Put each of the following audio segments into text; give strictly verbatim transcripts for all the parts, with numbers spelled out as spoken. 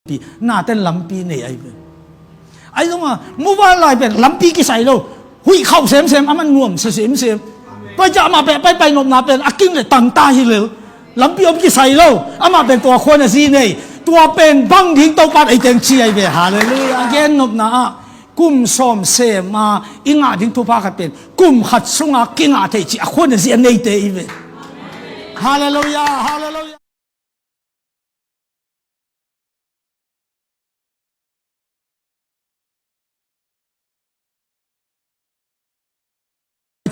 pi, naten lampi nei ahi ve. Ahi zongin muvanlai pen lampi kisai lo. Huih khauh semsem, aman nuamsa semsem. Tua ciang amah pen paipai nopna pen a king le tangta hi lel. Lampi om kisai lo. Amah pen tua khua na zi nei. Tua pen bang ding Topa'n ei teng ci ahi ve. Halleluiah. A gen nopna ah kum sawm sem a i ngah ding thupha khat pen kum khat sunga kingah thei cih a khua na zi a neite hi ve. Halleluiah. Halleluiah.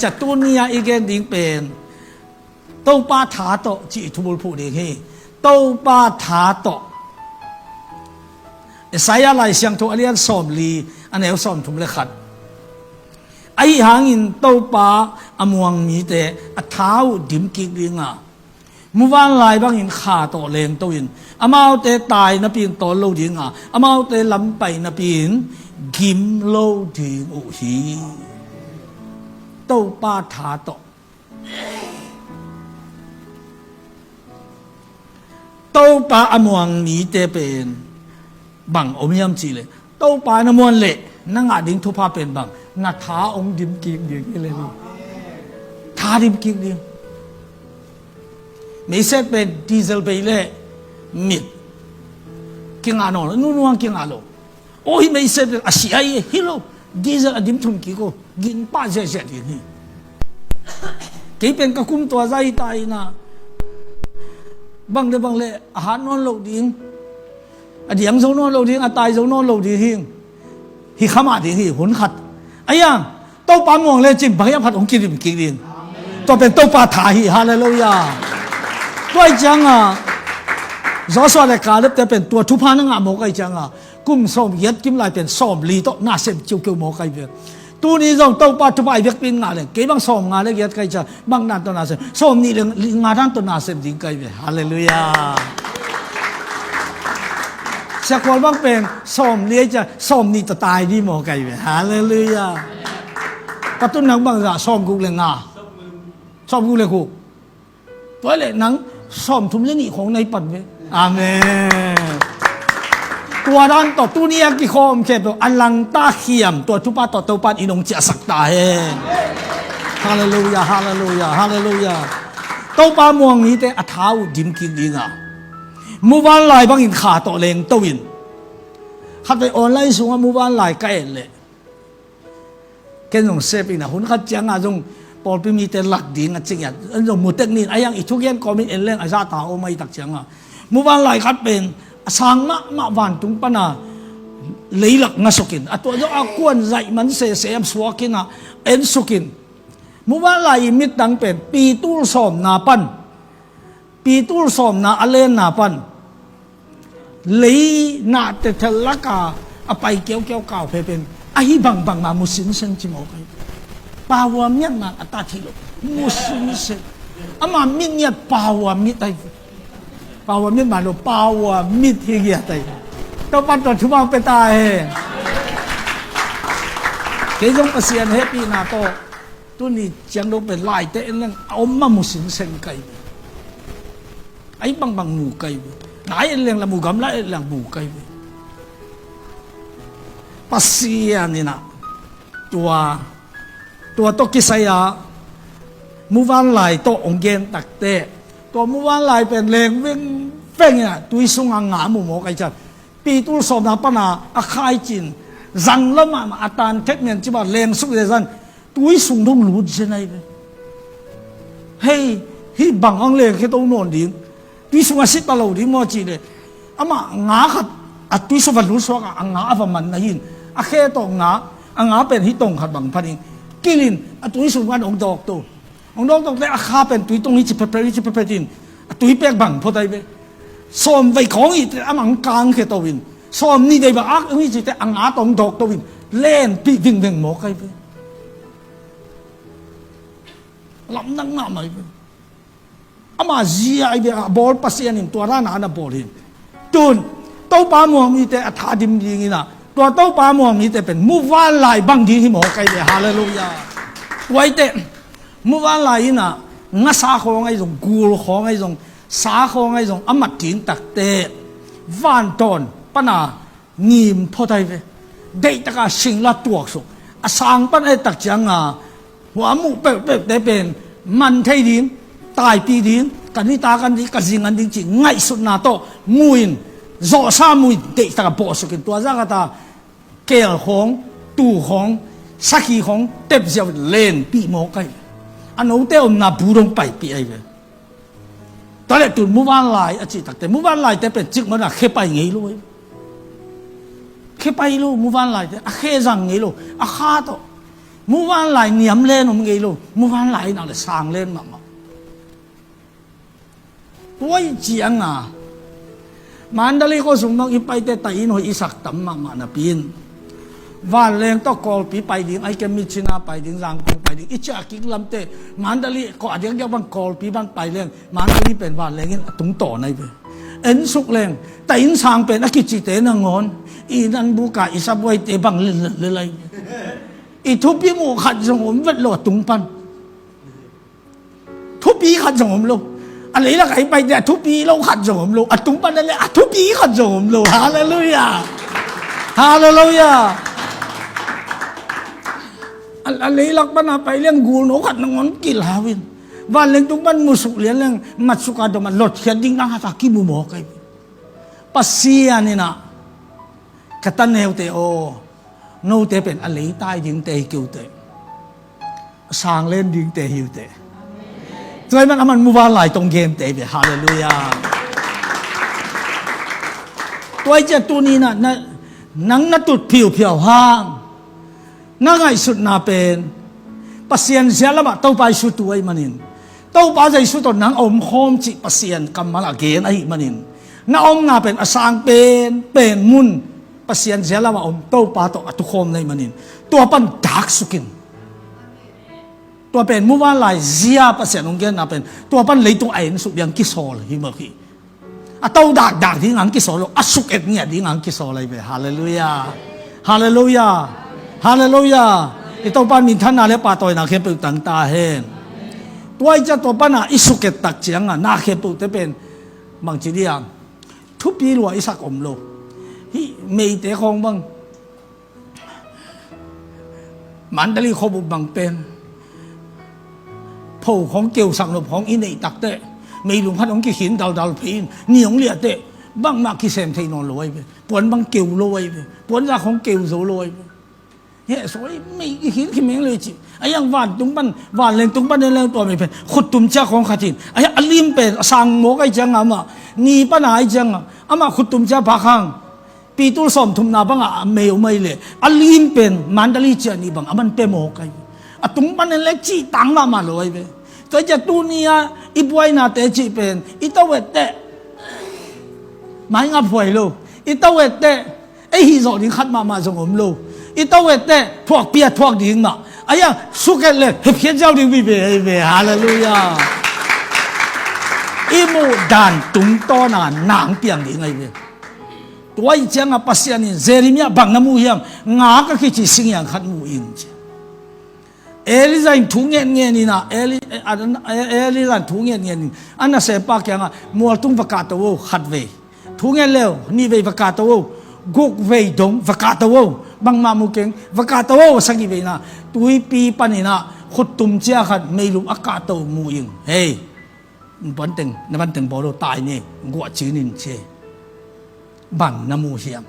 Ca tuni-a i gen ding pen Topa tha tawh cih i thubulphuh ding hi. Topa tha tawh. Isaiah Lai Siangtho a lian sawmli, a neu sawmthum le khat. Ahi hangin Topa a muang mite a tha uh dim kik dinga, muvanlai bangin kha tawh lengto in, amaute tai napi in tawl lo dinga, amaute lam pai napi in gim lo ding uh hi. Topa tha tawh. Topa a muang mite pen bang om hiam cih leh, Topa na muan leh na ngah ding thupha pen bang, na tha hong dim kik ding hi leh ni. Tha dim kik ding. Meisek pen diesel bei leh mit kingah nawn lo, nunuang kingah lo. Aw, hih meisek pen a sia hi, hi lo. Diesel a dim thum kik uh, gin pah ziahziah ding hi. Kei pen ka kum tua zah hi ta in ah, bang le bang le a hat nawn lo ding, a diang zo nawn lo ding, a tai zo nawn lo ding hi. Hi kha mah ding hi, hun khat. Ahi hang Topa muang lecin bang hiam khat hong kidim kik ding. Tua pen Topa tha hi. Halleluiah. Tua ahih ciangin Joshua le Caleb te pen tua thupha na ngah mawk ahih ciangin kum sawmgiat kim lai pen sawmli tawh na sem kiukiu mawk ahi ve. Tuni zong Topa thupha i vekpi in ngah leng, kei bang sawmnga le giat ka hih ciang, bang dan tawh na sem, sawmnih le nga dan tawh na sem ding ka hi ve. Halleluiah. Sia Khual bang pen sawmli ahih ciang sawmnih tawh tai ding mawk ahi ve. Halleluiah. Ka tun nang bang zah, sawmguk le nga, sawmguk le guk. Tua leh nang sawmthum le nih khawng na hi pan ve. Amen. Tua dan tawh tuni a kikhawm khempeuh a langta khiam tua thupha tawh Topa'n i nong ciahsak ta hen. Halleluiah, halleluiah, halleluiah. Topa muang mite a tha uh dim kik dinga, muvanlai bangin kha tawh lengto in. Khatvei online sungah muvanlai ka et leh, ken zong sep in ah, hun khat ciangah zong pawlpi mite lak ding a cing in ah, an zong mu tek ni in, a hiang i thugen kawmin en leng a zahta om ahi tak ciangah, muvanlai khat pen a sang mahmah vantung pana leilak nga sukin, a tua zong a kuan zaih man sese am suakin ah en sukin, muvanlai i mittang pen pitul sawmna pan, pitul sawmna a lenna pan lei nahte thel laka a pai kiaukiau kau phepen ahi bangbang ma mu sinsen ci mawk ahi. Paua miat man a tat hi lo, mu sinsen. Ama mit ngiat paua mit ahi. Paua mit man lo, paua mit hi ngiat ahi. Topa'n tua thupha pe ta hen. Kei zong Pasian hehpihna tawh tuni ciang lo pen laite en leng a om ma mu sinsen ka hi ve. Ahi bangbang mu ka hi ve. Nai en leng la mu, gamla en leng mu ka hi ve. Pasian in ah tua, tua tawh kisai-a muvanlai tawh hong gen takteh, tua muvanlai pen leng vengveng in ah tui sungah nga mu mawk ahi ciang, pitul sawmna pana a khaicin zang lo mahmah a tan thek nian ci mah leng suk zezan tui sung dong lut zen ahi ve. Hei, hih bang hong leng khe to nawn ding, tui sung a sit ta lo ding maw cih leh, amah nga khat a tui sung va lut suak a, a nga a va man na hi in, a khe tawh nga, a nga pen hih tong khat bang phan in kilin a tui sung van hong dawk to. Hong dawk dawk teh a kha pen tui tong hi ci phetphet, hi ci phetphet in a tui pek bang phot ahi ve. Sawm vei khawng hi teh amah hong kang khe to in, sawm nih vei bang ak hong hi ci teh a nga tawh hong dawk to in, lenpih vingveng mawk ahi ve. Lamdang mahmah ahi ve. Ama zia ahi ve, a bawl Pasian in tua dan a na bawl hi. Tun Topa muang mite a tha dim ding in ah, tua Topa muang mite pen muvanlai bang ding hi mawk ahi ve. Halleluiah. Tua hi teh muvanlai in ah ngasa khawng ahi zong, gul khawng ahi zong, sa khawng ahi zong a mat ding takteh vantawn pana ngim phot ahi ve. Deihtaka singla tuaksuk. A sang pan a et tak cianga hua muh peuhpeuhte pen man thei ding, taipih ding, ka nita kan ding, ka zingan ding cih ngaihsutna tawh muin, zawhsa muin deihtaka bawhsukin tua zakata kel khawng, tu khawng, sakhi khawng tepziau lenpih mawk ahi ve. A note omna bu dong paipih ahi ve. Tua leh tun muvanlai a cih takte, muvanlaite pen cikmana khe pai ngei lo ahi ve. Khe pai lo muvanlaite, a khe zang ngei lo, a kha tawh. Muvanlai niam len om ngei lo, muvanlai nak le sang len mahmah. Tua ih cianga Mandalay khuasung bang i paite tai in hoih i sak tam mahmah napi in, vanleng tawh Kawlpi pai ding, ai kem Myitkyina pai ding, Zangkong pai ding, i ciah kik lamte Mandalay kawh a diakdiak bang Kawlpi bang pai leng Mandalay pen vanleng in a tungtawn ahi ve. Ensuk leng tai in sang pen a kicite nangawn i nan buka i sabuaite bang lel lel ahi ve. I thupi muh khat zong om vet lo a tung pan. Thupi khat zong om lo. A leilak a i paite a thupi lo khat zong om lo. A tung pan le a thupi khat zong om lo. Halleluiah. Halleluiah. A, a leilak pana pai leng gulno khat nangawn kilau in, vanleng tung pan musuk lian leng matsuka dom a lotkhiat ding dang hata kimu mawk ahi. Pasian inah ka ta neute aw, note pen a leitai dingte hi kei uh teh, a sanglen dingte hi uh teh. Tua ahih man aman muvanlai tong gente hi ve. Halleluiah. Tua ih ciah tuninah na, nang na tut phiuphiau hang na ngaihsutna pen Pasian zia lamah Topa Jesu tu ahih manin, Topa Jesu tawh nang a omkhawm cih Pasian kammal a gen ahih manin, na omna pen a sang pen pen mun Pasian zia lamah om Topa tawh a tukhawm na hih manin, tua pan daksukin. Tua pen muvanlai zia Pasian hong genna pen tua pan leitung a ensuk biang kisawl hi mawk hi. A to dakdak ding ang kisawl lo, a suk et ngiat ding ang kisawl ahi ve. Halleluiah. Halleluiah. Halleluiah. I Topa minthanna le pahtawina khempeuh tang ta hen. Tua ih ciah tua pana i suk et tak cianga na khempeuhte pen bangci diam, thupi lua i sak om lo. Hih meite khawng bang Mandalay khuabup bang pen pho khawng keusak nop khawng i neih takteh, meilum khat hong kikhin daldal phei in ni hong liahteh bangmah kisem thei nawn lo ahi ve. Puan bang keu lo ahi ve. Puanza khawng keu zo lo ahi ve. Heh sawi mei kikhin khimeng lo i cih. A hiang vantung pan, vanleng tung pan en leng tua mei pen khuttum cia khawng khat in, a hiang a lim pen a sang mawk ahi cianga amah ni pana ahi cianga amah khuttum cia phak hang Pitul sawmthumna bangah a mei om ahi leh a lim pen Mandalay ciah nih bang a man pia mawk ahi ve. A tung panin le cihtang mahmah lo ahi ve. Tua ciah tuni-ah i buainate cih pen i to etteh mai ngap huai lo. I to etteh ei hih zawh ding khat mahmah zong om lo. I to etteh thuakpi a thuak ding mah. A hiang suk et le hepkhiat ziau ding vive ahi ve. Halleluiah. I muh dan tungtawna nang piang ding ahi ve. Tua ih cianga Pasian in Jeremiah bang na mu hiam? Nga ka kici singiang khat mu in ci. Elijah in thu ngetnget inah, Eli-, eh, ah, eh, Elijah in thu ngetnget in a nasempa kiangah mualtung va kahto o khat vei. Thu nget leu nih vei va kahto o, guk vei dong va kahto o, bangmah mu keng va kahto o, sagih veina tuipi paninah khuttum cia khat meilum a kahto mu ing. Hei, na banteng, na banteng bawl lo tai ni, guah cin in ci. Bang na mu hiam?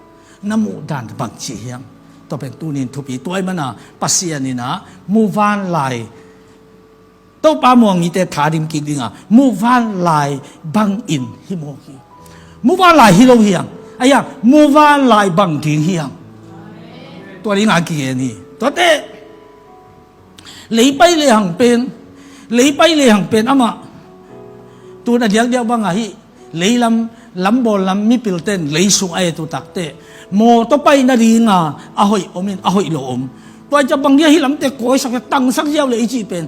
Na muh dan bang ci hiam? Tua pen tunin thupi tua i mana Pasian inah muvanlai Topa muang mite thadim kik dinga muvanlai bangin hi mawk hi. Muvanlai hi lo hiam? Aia muvanlai bang ding hiam? Tua dinga kigen hi. Tuate Leipai lehang pen, leipai lehang pen amah tun a diakdiak bangah hih leilam, lambawl lam mipilten leisung a et uh takteh mawtaw pai nadinga a hoih om in a hoih lo om. Tua i ciah bang dia hih lamte kawisak a tangsak ziau le i cih pen,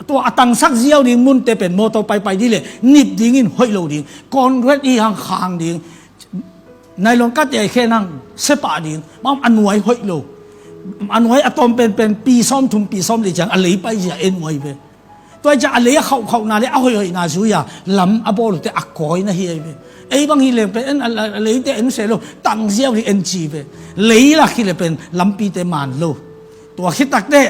tua a tangsak ziau ding munte pen mawtaw paipai dih le nip dingin hoih lo ding. Conrad i hang khang ding. Nylon kate a i khen hang sepah ding. Bang a nuai hoih lo. A nuai a tawm penpen pi sawm thum pi sawm li ciang a lei paizia en uh ahi ve. Tua i ciang a lei a khauhkhauhna le a hoihhoihna zui-a lam a bawl uhte a kawi na hi ahi ve. Ei bang hi leng pen en a, a, a leite en se lo, tangziau hi en ci ve. Lei lak hi le pen lampite man lo. Tua khit takteh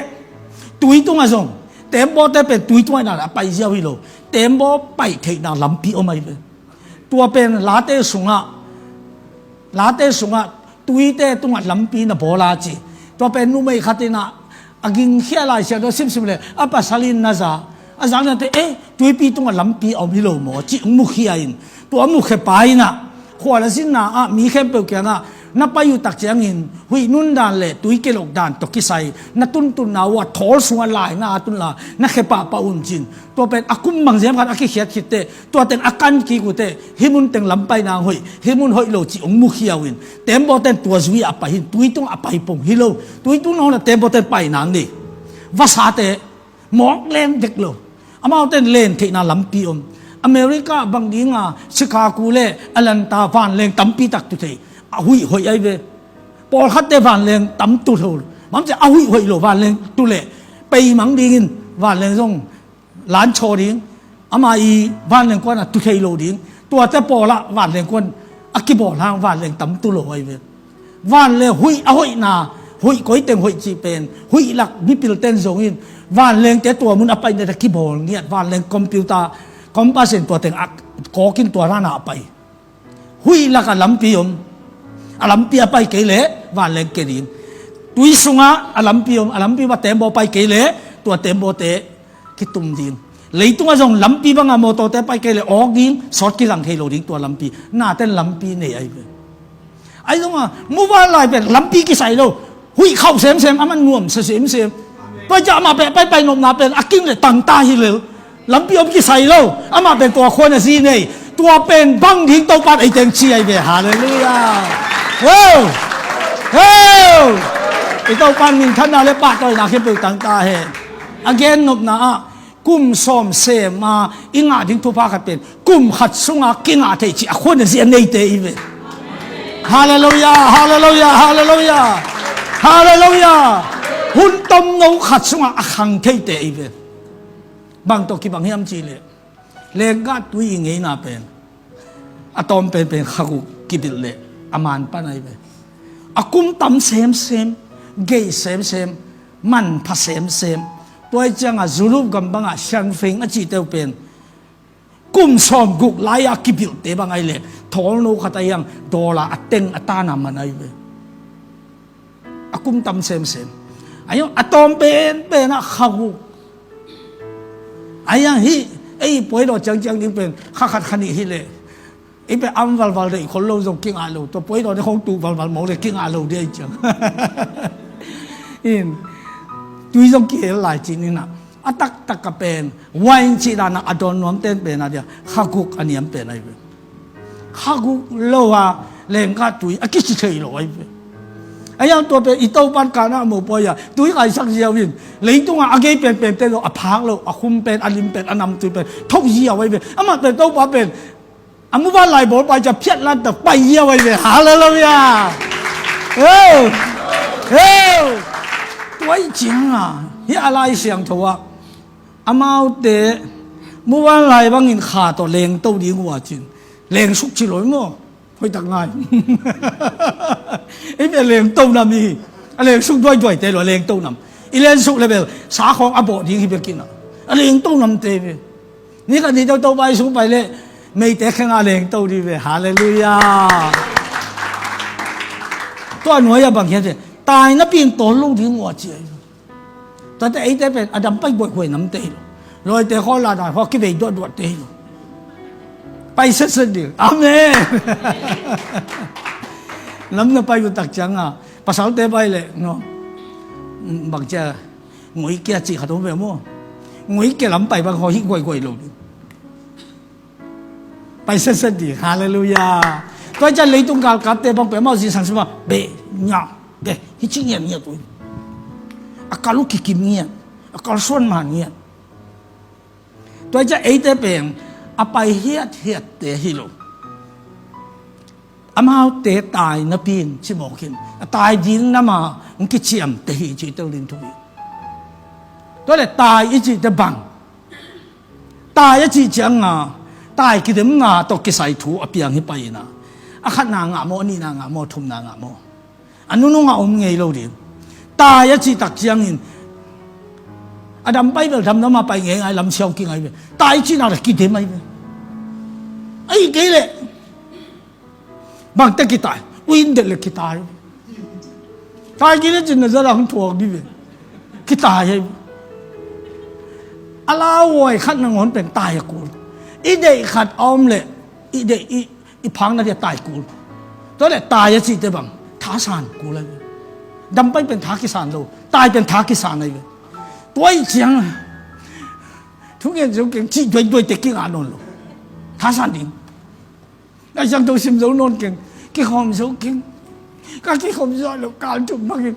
tui tungah zong teembaw te pen tui tungah in a pai ziau hi lo. Teembaw pai theihna lampi om ahi ve. Tua pen Late sungah, Late sungah tuite tungah lampi na bawl a ci. Tua pen numei khat in a, a gingkhia Lai Siangtho simsim le a pasal in na za. A zak na te, eh, tuipi tungah lampi a om hi lo maw, ci hong mukhia in. Tua mukhia pa in a, khual a zinna ah mi khempeuh kiangah na pai uh tak ciangin huih nundan le tui kilokdan tawh kisai na tuntunna uh a thawl sungah laina a tun la, na khia pahpah un cin. Tua pen a kum bang ziam khat a kikhiat khit teh, tua teng a kan kik uh teh, hih mun teng lam paina hoih, hih mun hoih lo ci hong mukhia uh in, teembaw ten tua zui a pai hin, tui tung a pai pong hi lo. Tui tung nawng na teembaw ten paina nei. Vasate mawk leng dek lo. Amaute in len theihna lampi om. America bang dinga Chicago le Atlanta vanleng tampi tak tu thei. A huih hoih ahi ve. Pawlkhatte vanleng tam tu tho. Bang ci a huih hoih lo vanleng tu le. Peimang dingin vanleng zong lan chaw ding. Ama i vanleng kuan a tu thei lo ding. Tuate pawlah vanleng kuan a kibawl hang vanleng tam tu lo ahi ve. Vanleng huih a hoihna, huih koi teng hoih cih pen, huih lak mipil ten zongin, vanlengte tua mun a pai neta kibawl ngiat, vanleng computer, compass in tua teng a kawkin tua rana a pai. Huih lak a lampi om, a lampi a pai kei le, vanleng ke ding. Tui sungah a lampi om, a lampi va teembaw pai kei le, tua teembawte kitum ding. Leitungah zong lampi banga mawtawte pai kei le awk ding, sawt kilang thei lo ding tua lampi. Naten lampi nei ahi ve. Ahi zongah muvanlai pen lampi kisai lo. Huih khauh semsem, aman nuamsa semsem. Tua ciah amah pen paipai nopna pen a king le tangta hi lel. Lampi om kisai lo. Amah pen tua khua na zi nei. Tua pen bang ding Topan ei teng ci ahi ve. Halleluiah. Ho! Ho! I Topan minthanna le pahtawina khempeuh tangta hen. A gen nopna ah kum sawm sem a i ngah ding thupha khat pen kum khat sunga kingah thei ci a khua na zi a neite i ve. Halleluiah, halleluiah, halleluiah. Halleluiah. Hun tomno khat sunga a khang theite i ve. Bang tawh kibang hiam ci le, lenggah tui i ngeina pen a tawm penpen khaguk kibilh le a man pan ahi ve. A kum tam semsem, gei semsem, manpha semsem. Tua i cianga Zulup gam banga Sianfeng a cihte uh pen kum sawm guk lai-a kibilhte bang ahi le thawlno khat ahi ang dawla a teng a tana man ahi ve. A kum tam semsem. Ahi ang a tawm penpen a khaguk. Ahi ang hih ei puaidaw ciangciang ding pen kha khat kha nih hi le i pe am valval deih khol lo zong kingah lo, tua puaidaw ne khong tuh valval mawk le kingah lo dih ahi ciang. In tui zong kihel lai cin inah a taktak a pen wain cih dana a dawn nuam ten pen a dia khaguk a niam pen ahi ve. Khaguk lo a lenggah tui a kici thei lo ahi ve. Ahi ang tua pen i Topan kana a mopawi a tui kaisak ziau in leitungah a gei penpen te lo a phak lo a khum pen a lim pen a namtui pen thok ziau ahi ve. Amah pen Topa pen a muvanlai bawlpa i ca phiat lantak pai ziau ahi ve. Halleluiah. Ho! Ho! Tua i cianga hih a Lai Siangtho ah amaute muvanlai bangin kha tawh lengto ding uh a cin lengsuk ci lo i maw? Hoihtak ngai. Ei bel lengto nam i a lengsuk duaiduaite lo a lengto nam. I lensuk le bel sakhawng a bawh ding hi bek inah a lengto namte ve. Ni khat ni deuh Topa i sung pai leh meite khenga lengto dih ve. Halleluiah. Tua nuai a bang hian ve. Taina pin tawl lo ding uh a ci ahi. Tate eite pen a dam pai guaihuai namte hi lo. Lawite khaw lana khaw kivei duahduahte hi lo. Pai setset ding. Amen. Lam na pai uh tak cianga pasalte pai leh no, bangcia ngoi kia cih khat om ve maw? Ngoi kia lam pai bang khaw hih guaihuai lo ding. Pai setset ding. Halleluiah. Tua i cian leitung galkapte bang peuhmah zingsang sima beh ngiat beh hi ci ngiatngiat uh hi. A kal uh kikim ngiat, a kal suan man ngiat. Tua i cian eite pen a pai hiathiatte hi lo. Amaute tai napi in cimawk in a tai ding nama hong kiciamte hi cih tel ding thu hi. Tua le tai i cihte bang tai a cih cianga tai kidemna tawh kisai thu a piang hi pai ina, a khatna ngah maw, a nihna ngah maw, a thumna ngah maw, a nunung a om ngei lo ding. Tai a cih tak ciangin a dam pai bel damdam a pai ngeingai, lam siau kingai ve. Tai cihna le kidem ai ve. Ahi kei leh bangte kitai, uin det le kitai. Tai kei le cin na zara hong thuak di ve. Kitai ai. A lauhuai khat nangawn pen tai a kul. I deih khat a om le i deih i, i phakna dia tai kul. Tua le tai a cihte bang thasan kul ai ve. Dam pai pen tha kisan lo, tai pen tha kisan ai ve. Tua i ciang thungen zo keng cih duaiduai te kingah nawn lo. Thasan ding. Lai Siangtho sim zo nawn keng, kikhawm zo keng. Ka kikhawm zo lo, kal tum bangin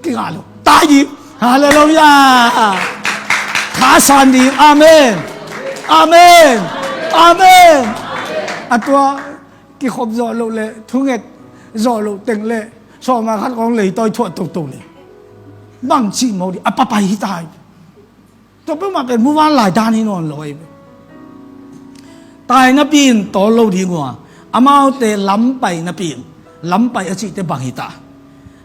kingah lo. Tai ding. Halleluiah. Thasan ding. Amen. Amen. Amen. A tua kikhawm zo lo le thunget zo lo teng le sawma khat kong leitawi thuah toto le bang cih mawk ding, a papai hi tai. Tua peuhmah pen muvanlai dan hi nawn lo ahi ve. Tai napi in tawl lo ding uh a, amaute lam pai napi in, lam pai a cihte bang hi ta?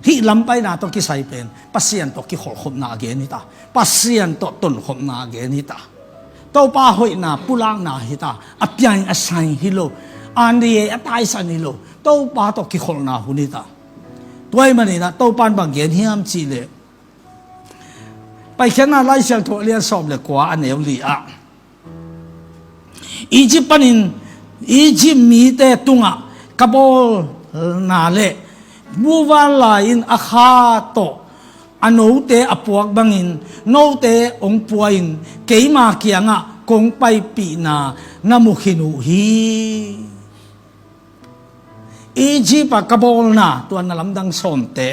Hih lam paina tawh kisai pen Pasian tawh kikholhkhopna a gen hi ta. Pasian tawh tonkhopna a gen hi ta. Topa hoihna pulakna hi ta. A piang a sai hi lo, a nih a taisan hi lo, Topa tawh kikholhna hun hi ta. Tua ahih manin ah Topa in bang gen hiam cih leh, Paikhiatna Lai Siangtho a lian sawm le kua, a neu li ah, Egypt panin Egypt mite tungah ka bawlna le muvanlai in a kha tawh a note a puak bangin note hong pua in keima kiangah kong paipihna na mu khin uh hi. Egypt a ka bawlna, tua na lamdang sawmte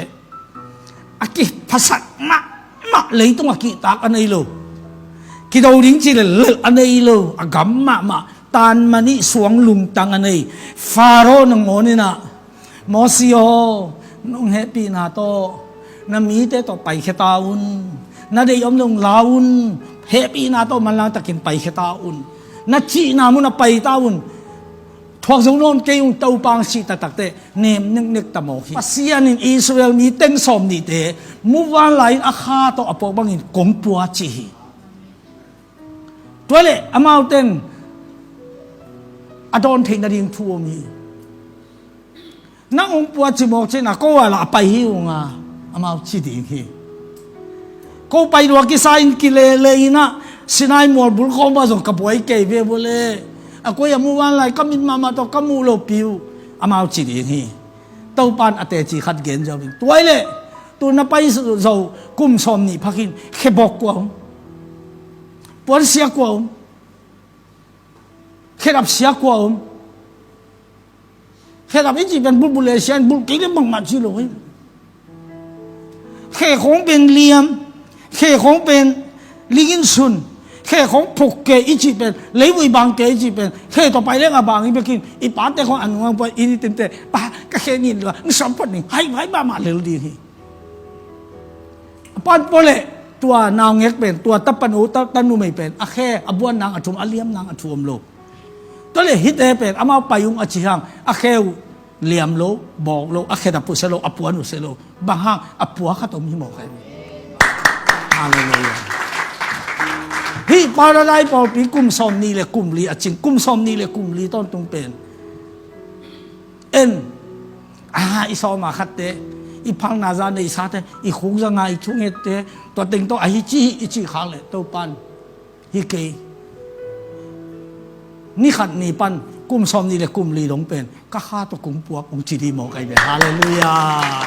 a kiphasak mahmah, leitung a kihtak a nei lo, kido ding cih lel a nei lo, a gam mahmah, tan manih suang lungtang a nei Faro nangawn in ah, Mosi aw, nong hehpihna tawh na mite tawh paikhia ta un, na deih om dong la un, hehpihna tawh manlang takin paikhia ta un, na cihna mun a pai ta un. Thuak zo nawn kei ung, Topa hong cih taktakte nem neknek ta mawk hi. Pasian in Israel mi teng sawm nihte muvanlai in a kha tawh a puak bangin kong pua ci hi. Tua leh amau teng a dawn theih nading thu om hi. Nang hong pua ci mawk cihna, ko a lah a pai hi ung a, amau ci ding hi. Ko pai lua kisa in kilele in ah Sinai mual bul khawng mah zong ka buai kei ve vua leh, a koi a muvanlai ka mit mahmah tawh ka muh lopi uh, amau ci ding hi. Topa in a teci khat gen zo in, tua hi leh tu na pai zo kum sawm nih pha khin, khebawk kua om, puansia kua om, khedap sia kua om. Khedap i cih pen bulbul le sia in, bulh kei le bangmah ci lo hi. Khe khawng pen liam, khe khawng pen ling in sun, khe khawng phuk kei i cih pen, leivui bang kei i cih pen, khe tawh pai leng a bang hi bek in, i pate khawng a nung ang pua i ni tinte, pa, ka khe ngin lua, ng sawm phot ning, hai, hai mahmah lel ding hi. A pan pua leh tua naungek pen, tua tapanu, ta, tanumei pen a khe a buan nang a thu om, a liam nang a thu om lo. Tua leh hihte pen amau pai ung a ci hang, a khe uh liam lo, bawk lo, a khedap uh se lo, a puan uh se lo. Bang hang, a pua khat om hi mawk hi. Halleluiah. Hih Paradise pawlpi kum sawm nih le kum li a cing, kum sawm nih le kum li tawntung pen en, a, i sawma khatte, i phalna za neisate, i khukzanga i thungette, tua teng tawh ahi ci hi i cih khak leh Topa in, hi kei, ni khat ni pan kum sawm nih le kum li dong pen ka kha tawh kong puak, kong ci ding mawk ahi ve. Halleluiah.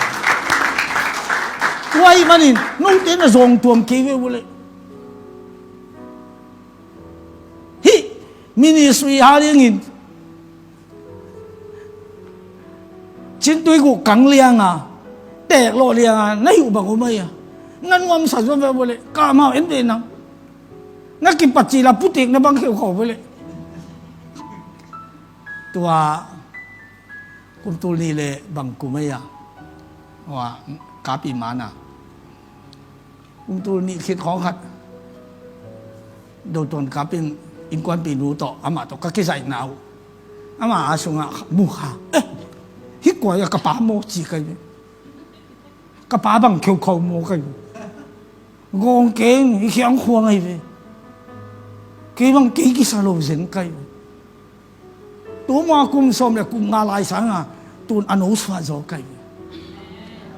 Tua ahih manin note na zawng tuam kei ve vua leh, hih ministry ha dingin cintui guh kang lianga, teek lawh lianga na hih uh bang om ahi a, na nuamsa zuan ve vua leh, ka amau en ve nang. Na kipat cil a putek na bang kheukhau vua leh. Tua kum tul nih le bang kum ahi a, ua, kapi man a, kum tul nih khit khawng khat, Dotuan kap in Innkuanpih nu tawh, amah tawh ka kizaihna uh, amah a sungah mu kha. Eh, hih kua hi a, ka pa maw ci ka hi ve. Ka pa bang kheukhau maw ka hi ve. Gawng keng, i khiang khuang ahi ve. Kei bang kei kisa lo zen ka hi ve. Tuma kum sawm le kum nga lai sanga tun a no suah zaw ka hi ve.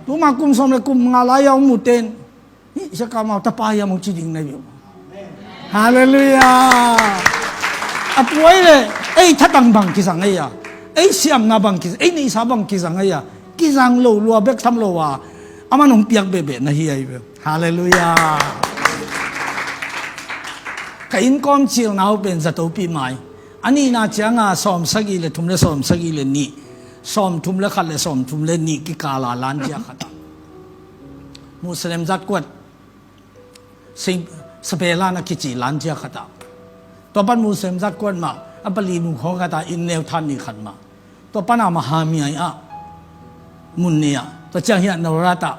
Tuma kum sawm le kum nga lai a hong mu ten, hih sia kamau tapa hiam hong ci ding na hi ve. Halleluiah. A puai le, ei thatang bang kizang ei a, ei siamna bang kizang, ei neihsa bang kizang ei a, kizang lo lua bek tham lo a, aman hong piak behbeh na hi ahi ve. Halleluiah. Ka innkawm cilna uh pen zato pi mai. A nihna cianga sawm sagih le thum le sawm sagih le nih, sawm thum le khat le sawm thum le nih kikala lanzia khatah, Muslim zatkuat, Sing, Sabelan a kici lanzia khatah, tua pan Muslim zatkuat mah a pali mu khawng khatah inn neu than ni khat mah, tua pana Mahamiai ah mun ni ah, tua ciang hiah Norat ah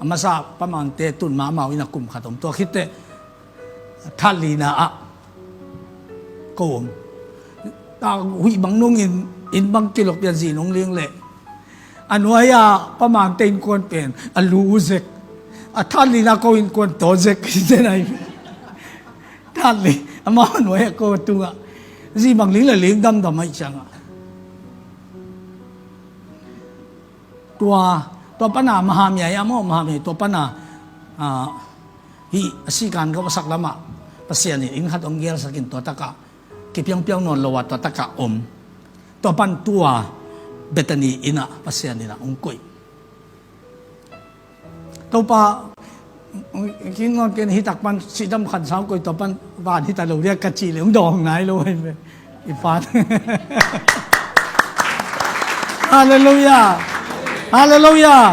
a masa pamangte tun mah amau inn a kum khat om. Tua khitteh thatlina ah ko om. Ta huih bang nungin inn bang kilok pian zi nung ling leh, a nuai-a pamangte innkuan pen a lu zek, a thatlina ko innkuan taw zek hi te nai. Thatli amau a nuai-a ko tungah zi bang ling le ling damdam ahi ciangah, tua, tua pana Mahamiai ah maw, Mahamiai tua pana, ah, hih a sikan gawh a sak lamah Pasian in inn khat hong gelsakin tua takah kipiangpiang nawn lo a tua takah om. Tua pan tua Bethany inn ah Pasian inn ah hong koih. Topa, kin ngon ken hitak pan sidam khan sau koih, tua pan van hita lo dia ka ci le hong dawng nai lo ahi ve. I pan. Halleluiah. Halleluiah.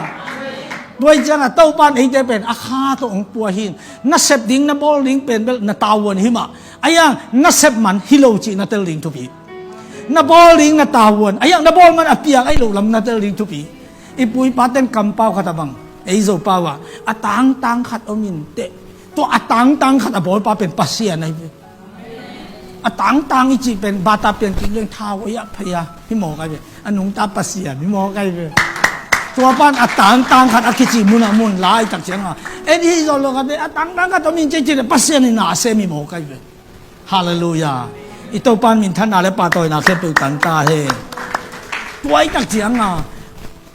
Tua hi ciangah Topa in eite pen a kha tawh hong pua hi. Na sep ding, na bawl ding pen bel na tavuan hi mah. A iang na sep man hi lo cih na tel ding thupi. Na bawl ding na tavuan, a iang na bawl man a piang ahi lo lam na tel ding thupi. I pu i paten kampau khat a bang, ei Zopau ah a tangtang khat om in teh, tua a tangtang khat a bawlpa pen Pasian ahi ve. A tangtang i cih pen bata pian kik leng thau a iah phei a hi mawk ahi ve. A nungta Pasian hi mawk ahi ve. Tua pan a tangtang khat a kici munah mun lai tak cianga en hi zawh lo khat ve, a tangtang khat om in cih cih le Pasian in na a sem hi mawk ahi ve. Halleluiah. I Topa in minthanna le pahtawina khempeuh tang ta hen. Tua hi tak cianga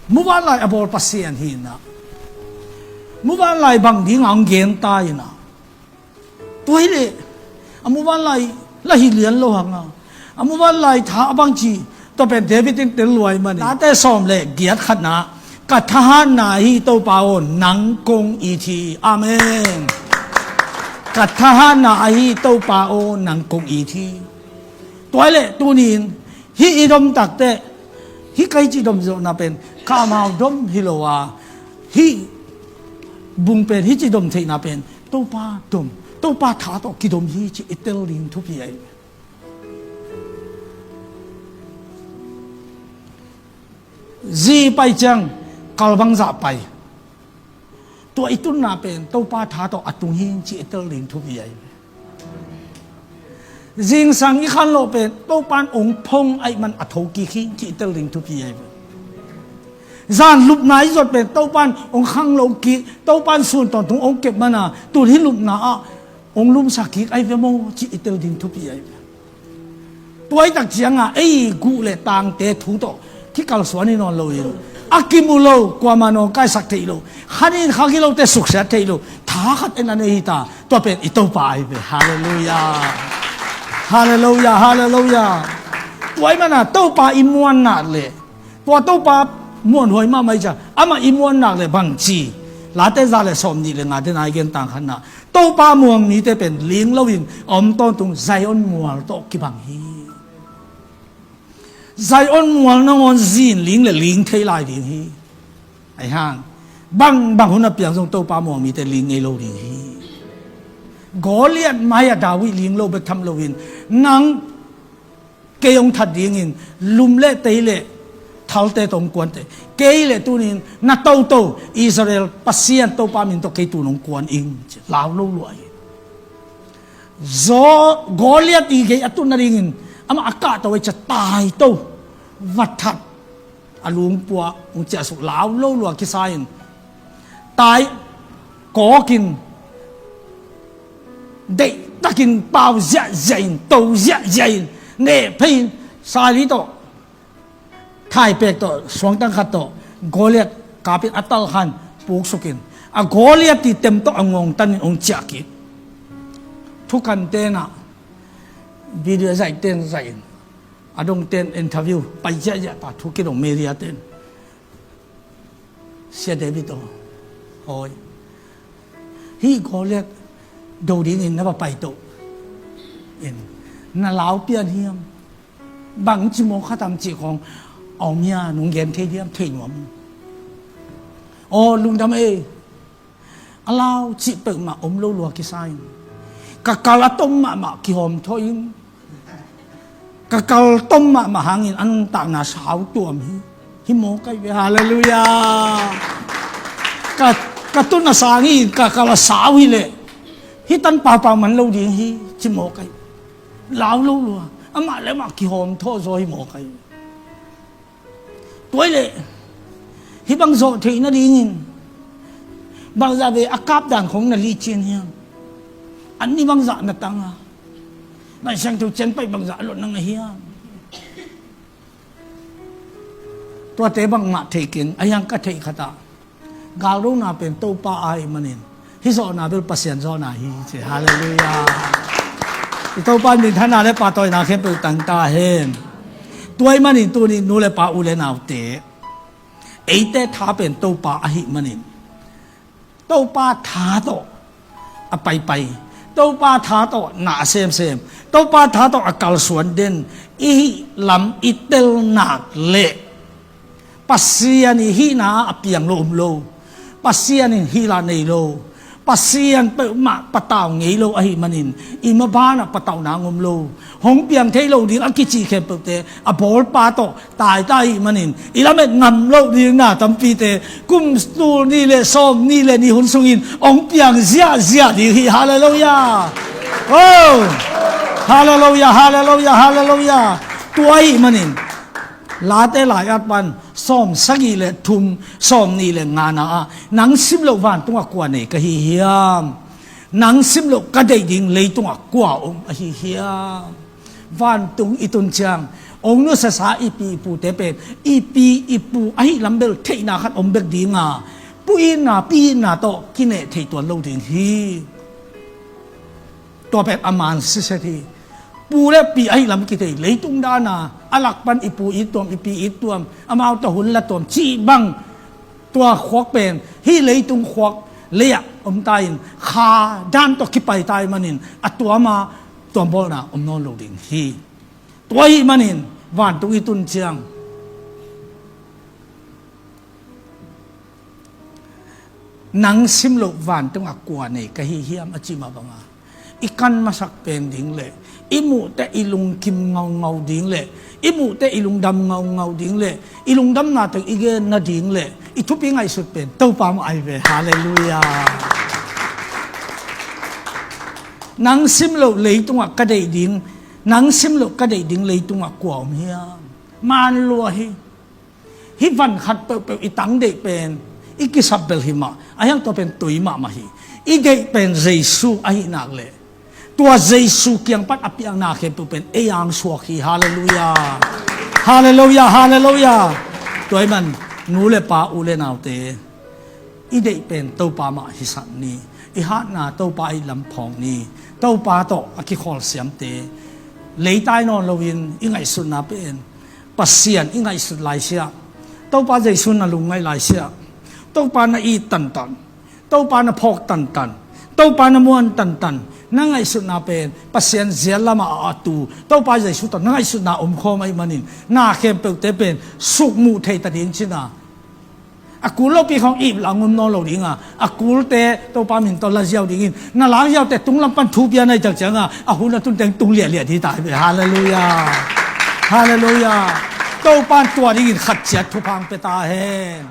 muvanlai a bawl Pasian hi inah, muvanlai bang dinga hong gen ta inah, tua hi leh a muvanlai la hi lian lo hanga, a muvanlai tha a bangci, tua pen David in tel luai mani. Late sawm le giat khatna, ka thahatna ahi Topa aw, nang kong it hi. Amen. Ka thahatna ahi Topa aw, nang kong it hi. Tua hi leh tunin hih i dom takteh, hih kai ci dom zawhna pen ka amau dom hi lo a, hih bung pen hih ci dom theihna pen Topa dom, Topa tha tawh kidom hi ci i tel ding thupi ahi. Zi pai ciang kal bangzah pai. Tua i tunna pen Topa tha tawh a tung hi ci i tel ding thupi ahi. Zingsang i khanlawh pen Topa in ong phong aih man a thokik hi ci i tel ding thupi ahi. Zan lupna i zot pen Topa in ong khanglo kik, Topa in sun tawntung ong kep mana tun hi lupna ah ong lumsa kik ahi ve maw ci i tel ding thupi ahi ve. Tua i tak cianga ei guh le tangte thu tawh kikalsuan hi nawn loin, a kimu lo, kuamah nawngkaisak theih lo, khanin kha gilote suksiat theih lo tha khat en a nei hita. Tua pen i Topa ahi ve. Halleluiah. Halleluiah. Halleluiah. Tua i mana Topa i muannak le tua Topa muanhuai mahmah i cia, amah i muannak le bangci, Late za le sawm nih le nga te nai gen tang khatna, Topa muang mite pen ling loin a om tawntung Zion mual tawh kibang hi. Zion mual nangawn zin ling le ling thei lai ding hi. Ahi hang bang bang hun a piang zong Topa muang mite ling ngei lo ding hi. Goliath mai-ah David ling lo bek tham loin nang kei hong that dingin lum le tei le thalte tawh hong kuante. Kei le tunin na toto Israel Pasian Topa min tawh kei tun hong kuan ing ci lau lo luai. Zaw Goliath i gei a tun nadingin amah a kahto a i cia taito, va that, a lungpua hong ciahsuk, lau lo lua kisa in, tai kawkin, deihtakin pau ziahziah in, to ziahziah in, neh phei in, Saili tawh, thaipek tawh, suangtang khat tawh Goliath kapin a talkhan puksukin, a Goliath i tem tawh a ngongtanin hong ciahkik. Thukan tenah video zaih ten zaih in, a dong ten interview pai ziahziah ta, thu kidong media ten. Sia David aw, hoi, hih Goliath do dingin na va paito in, na lau pian hiam? Bangci mawk khatam cih khawng a om hia, nong gen thei diam? Thei nuam. Aw, lungdam ei. A lau cih peuhmah om lo lua kisa in, ka kal a tom mahmah kihawm thawh in, ka kal tom mahmah hangin a nuntakna sau tuam hi. Hi mawk ahi ve, halleluiah. Ka, ka tun a sang hi, ka kal a sau hi leh, hi tan paupau man lo ding hi, ci mawk ahi. Lau lo lua, amah le amah kihawm thawh zaw hi mawk ahi. Tua hi leh, hih bang zawh theih nadingin bangzah ve a kap dan khawng na lih cian hiam? An ni bangzah na tang a, Laisiangtho cian paih bangzah a lot na ngah hiam? Tuate bangmah theih keng, a hiang ka theih khatah galdona pen Topa ahih manin, hih zawhna bel Pasian zawhna hi ci. Halleluiah. I Topa in minthanna le pahtawina khempeuh tang ta hen. Tua ahih manin tuni nu le pa, u le naute, eite tha pen Topa ahih manin, Topa tha tawh a paipai, Topa tha tawh na a semsem, Topa tha tawh a kalsuan den i hih lam i tel nak leh, Pasian i hihna a piang lo om lo, Pasian in hih la nei lo, Pasian peuhmah patau ngei lo ahih manin, i mabanah patauhna ngom lo, hong piang thei lo ding a kicih khempeuhte a bawlpa tawh taita ahih manin, i lamet ngam loh ding na tampite kum tul nih le sawm nih le nih hun sungin hong piang ziahziah ding hi. Halleluiah. Oh, halleluiah, halleluiah, halleluiah. Tua ahih manin Late lai-at pan sawm sagih le thum, sawm nih le ngana ah, nang sim loh vantungah kua nei ka hi hiam? Nang sim loh ka deih ding leitungah kua om ahi hiam? Vantung i tun ciang, hong nusiasa i pi i pute pen i pi i pu ahih lam bel theihna khat om bek ding a, pu itna pi itna tawh kineh thei tuan lo ding hi. Tua pen a man siset hi. Pu le pi ahih lam kithei, leitung dana a lak pan i pu it tuam, i pi it tuam, amau tawh hun la tuam cih bang, tua khuak pen hih leitung khuak lei-ah om ta in, kha dan tawh kipai ta ahih manin a tuama tuambawlna om nawn lo ding hi. Tua ahih manin vantung i tun ciang, nang sim loh vantungah kua nei ka hi hiam a cih mah banga, i kan masak pen ding le, i muhteh i lungkim ngaungau ding le, i muhteh i lungdam ngaungau ding le, i lungdamna teng i gen nading le, i thupi ngaihsut pen Topa mah ahi ve. Halleluiah. Nang sim loh leitungah ka deih ding, nang sim loh ka deih ding leitungah kua om hiam? Man lua hi. Hih van khat peuhpeuh i tang deih pen i kisap bel hi mah, a hiang tua pen tui mahmah hi. I deih pen Jesu ahih nak leh, tua Jesu kiang pan a piakna khempeuh pen ei angsuak hi. Halleluiah. Halleluiah, halleluiah. Tua ahih man nu le pa, u le naute, i deih pen Topa mah hisak ni. I hatna Topa ahih lam phawk ni. Topa tawh a kikhawl siamte, leitai nawn loin i ngaihsutna pen Pasian i ngaihsut laisiah, Topa Jesu na lungngaih laisiah, Topa na it tantan, Topa na phawk tantan, Topa na muan tantan, na ngaihsutna pen Pasian ziat lamah a tu Topa Jesu tawh na ngaihsutna omkhawm ahih manin, na khempeuhte pen sukmuh thei ta ding cina. A kul lopi khawng ip la ngum nawn lo dinga, a kulte Topa min tawh la ziau dingin, na lang ziaute tunglam pan thu pia na hih tak cianga, a hun a tunteng tung liahliah ding ta hi ve. Halleluiah. Halleluiah. Topa in tua dingin khat ciat thupha hong pia ta hen.